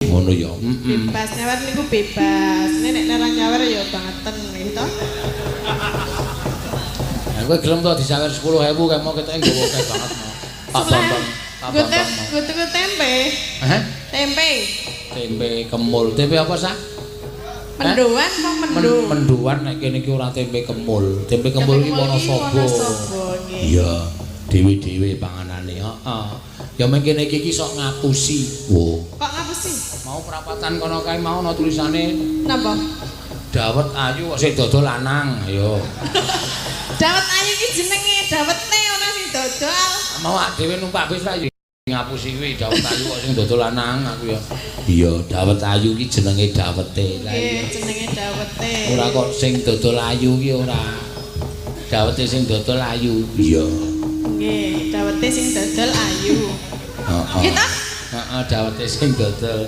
Ngono ya. Heeh. Bebas nyawer niku bebas. Nek nek ora nyawer ya bangeten gitu. Lah kowe gelem to disawer 10.000 kae mau ketoke nggawa akeh banget mau. Pak Bambang, Pak Bambang mau. Gue tuku tempe. Hah? Tempe. Tempe kemul. Tempe apa sah? Mendoan apa mendo? Mendoan nek kene iki ora tempe kemul. Tempe kemul iki Wonosobo. Wonosobo nggih. Iya, dhewe-dhewe panganane. Heeh. Ya mengkene iki iki sok ngapusi. Wo. Kok ngapusi? Mau perapatan kono kae mau ana tulisane Napa? Dawet ayu kok sing dodol lanang. Ayo. Dawet ayu iki jenenge dawete ora sing dodol. Mau awak dhewe numpak bis ra ngapusi kuwi dawet ayu kok sing dodol lanang aku ya. Iya, dawet ayu iki jenenge dawete. Lah iya. Nggih, jenenge dawete. Ora kok sing dodol ayu ki ora. Dawete sing dodol ayu. Iya. Nggih, dawete sing dodol ayu. Heeh. Nggih ta? Heeh, dawete sing dodol.